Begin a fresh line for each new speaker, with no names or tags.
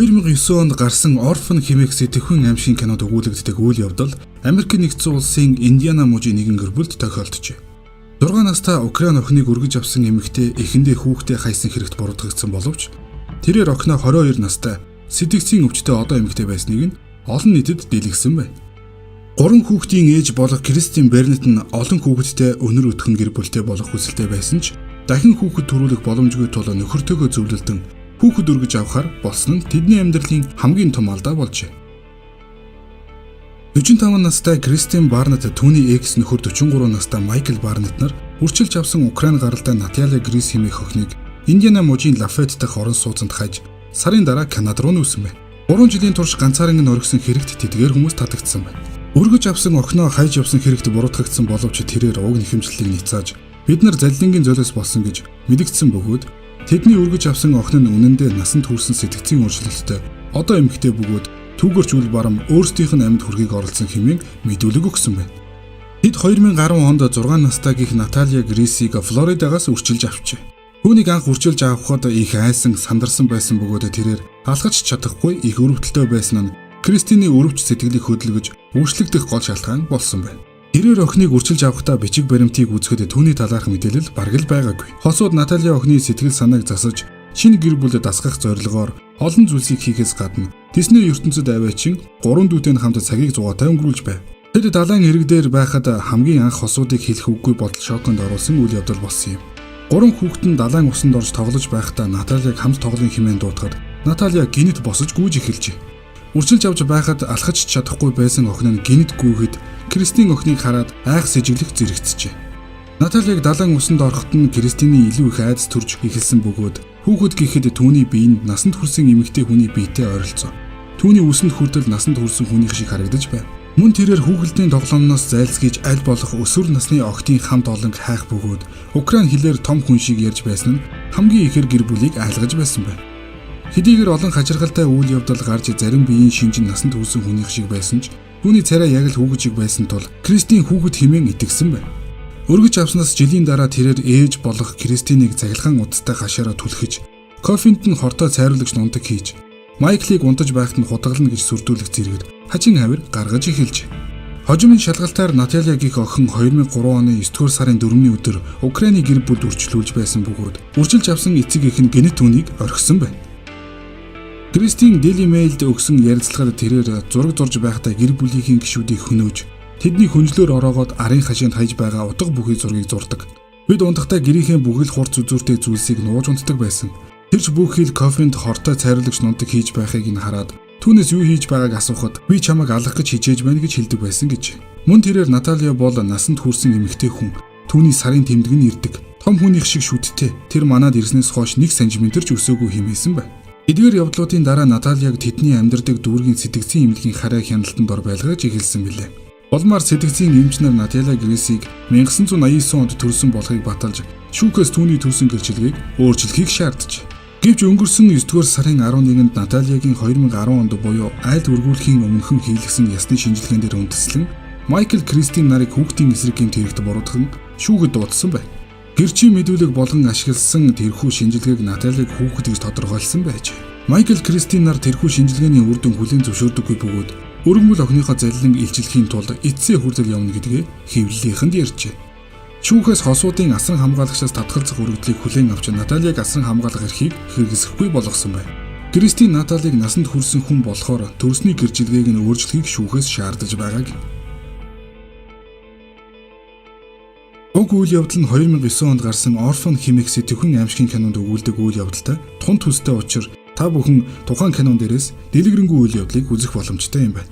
2009 онд гарсан Orphan хэмээх сэтгэхүйн аймшгийн кинод өгүүлэгддэг үйл явдал Америкийн нэгдсэн улсын Индиана мужийн нэгэн гэр бүлд тохиолджээ. 6 настай Украин охиныг өргөж авсан эмэгтэй эхэндээ хүүхдээ хайсан хэрэгт буруутгагдсан боловч тэрээр охиноо 22 настай сэтгцийн өвчтөй одоо эмэгтэй байсныг нь олон нийтэд дэлгэсэн байна. Гурван хүүхдийн ээж болох Кристин Бернет нь олон хүүхэдтэй өнөр өтгөн гэр бүлтэй болох хүсэлтэй байсан ч дахин хүүхэд төрүүлэх боломжгүй тул нөхөртөөгөө зөвлөлдөн хүүхэд өргөж авахар болсон нь тэдний амьдралын хамгийн том алдаа болжээ. 45 настай Кристин Барнетт, түүний экс нөхөр 43 настай Майкл Барнетт нар үрчилж авсан Украин гаралтай Наталия Грис хэмээх охиныг Индиана мужийн Лафайет дахь орон сууцнд хайж сарын дараа Канада руу нүүсэн байна. 3 жилийн турш ганцааран нь орхисон хэрэгт тэдгээр хүмүүс татагдсан байна. Өргөж авсан охиноо хайж явсан хэрэгт буруутгагдсан боловч тэрээр уг нэхэмжлэлийг няцааж, бид нар залилангийн золиос болсон гэж мэдэгдсэн бөгөөд тэдний өргөж авсан охин нь үнэндээ насанд хүрсэн сэтгцийн өөрчлөлттэй одоо эмэгтэй бөгөөд түүгээр ч үл барам өөрсдийнх нь амьд хүрэхийг оролдсон хэмээн мэдүүлэг өгсөн байна. Тэд 2010 онд 6 настай гих Наталия Грисийг Флоридагаас үрчилж авчээ. Түүнийг анх үрчилж авахад их айсан, сандарсан байсан бөгөөд тэрээр алхаж чадахгүй их өрөвдөлтөй байсан нь Кристиний өрөвч сэтгэлийг хөдөлгөж үрчлэгдэх гол шалтгаан болсон байна. Тэрээр охиныг үрчилж авахдаа бичиг баримтыг үзэхэд түүний талаарх мэдээлэл бараг л байгаагүй. Хосууд Наталия охины сэтгэл санааг засаж шинэ гэр бүлд дасгах зорилгоор олон зүйлсийг хийхээс гадна Дисней ертөнцид аваачин гурван дүүтэй нь хамт цагийг зугаатай өнгөрүүлж байв. Тэд далайн эрэг дээр байхад хамгийн анх хосуудыг хэлэх үггүй бодол шоконд оруулсан үйл явдал болсон юм. Гурван хүүхэд нь далайн усанд орж тоглож байхдаа Наталиаг хамт тоглоно хэмээн дуутахад Наталия гэнэт босож гүйж эхэлжээ. Үрчилж авч байхад алхаж чадахгүй байсан охин нь гэнэт гүйхэд Кристин охиныг хараад айх сэжиглэх зэрэгцжээ. Наталиаг далайн усанд ороход нь Кристиний илүү их айдас төрж эхэлсэн бөгөөд хүүхэд гэхэд түүний бие нь насанд хүрсэн эмэгтэй хүний биетэй ойролцоо. Түүний үсэнд хүртэл насанд хүрсэн хүнийх шиг харагдаж байв. Мөн тэрээр хүүхэлдэйн тоглоомноос зайлсхийж аль болох өсвөр насны охидын хамт олонг хайх бөгөөд Украин хэлээр том хүн шиг ярьж байсан нь хамгийн ихээр гэр бүлийг айлгаж байсан байна. Хэдийгээр олон хачирхалтай үйл явдал гарч зарим биеийн шинж нь насанд хүрсэн хүнийх шиг байсан ч түүний царай яг л хүүхэд шиг байсан тул Кристин хүүхэд хэмээн итгэсэн байна. Өргөж авснаас жилийн дараа тэрээр ээж болох Кристинийг цахилгаан удастай хашаараа түлхэж, кофенд нь хортой цайруулагч нунтаг хийж, Майклыг унтаж байхад нь хутгална гэж сүрдүүлэх зэргээр хачин авир гаргаж эхэлжээ. Хожим нь шалгалтаар Наталия гэх охин 2003 оны 9-р сарын 4-ний өдөр Украины гэр бүлд үрчлүүлж байсан бөгөөд үрчилж авсан эцэг эх нь гэнэт түүнийг орхисон байна. Кристин Daily Mail-д өгсөн ярилцлагад тэрээр зураг зурж байхдаа гэр бүлийнхэн гишүүдийг хөнөөж, тэдний хөнжлөөр ороогоод арын хашаанд хаяж байгаа утга бүхий зургийг зурдаг. Бид унтахдаа гэрийнхээ бүхэл хурц үзүүртэй зүйлсийг нууж унтдаг байсан. Тэр ч бүх хил кофенд хортой цайруулагч нунтаг хийж байхыг нь хараад түүнээс юу хийж байгааг асуухад би чамайг алгах гэж хичээж байна гэж хэлдэг байсан гэж. Мөн тэрээр Наталия бол насанд хүрсэн эмэгтэй хүн. Түүний сарын тэмдэг нь ирдэг. Том хүнийх шиг шүдтэй. Тэр манад ирснээс хойш 1 см ч өсөөгүй хэмээсэн байна. Эдгээр явдлуудын дараа Наталияг тэдний амьдардаг дүүргийн сэтгцийн эмнэлгийн хараа хяналтанд ор байлгаж эхэлсэн билээ. Улмаар сэтгцийн эмч нар Наталия Грисийг 1989 онд төрсөн болохыг баталж шүүхээс түүний төрсөн гэрчлэгийг өөрчлөхийг шаардж. Гэвч өнгөрсөн 9-р сарын 11-нд Наталиягийн 2010 онд буюу айлд өргүүлэхийн өмнөхөн хийлгэсэн ясны шинжилгээнд дээр үндэслэн Майкл Кристин нарыг хүүхдийн эсрэг гэмт хэрэгт буруутган шүүхэд дуудсан байна. Гэрчийн мэдүүлэг болгон ашигласан тэрхүү шинжилгээг Наталиг хүүхэд гэж тодорхойлсон байж. Майкл Кристин нар тэрхүү шинжилгээний үр дүн хүлээн зөвшөөрдөггүй бөгөөд өргөмөл охиныхоо залилан илчлэхийн тулд эцсийн хүртэл явна гэдгээ хэвлэлийнхэнд ярьжээ. Шүүхээс хосуудын асран хамгаалагчаас татгалзах өргөдлийг хүлээн авч Наталиаг асран хамгаалах эрхийг хэрэгсэхгүй болгосон байна. Кристин Наталийг насанд хүрсэн хүн болохоор төрсний гэрчлэгээг нь өөрчлөхийг шүүхээс шаардаж байгааг. Уг үйл явдал нь 2009 онд гарсан Orphan хэмээх сэтгэхүйн аймшгийн кинонд өгүүлдэг үйл явдалтай тун төстэй учир та бүхэн тухайн кинон дээрээс дэлгэрэнгүй үйл явдлыг үзэх боломжтой юм байна.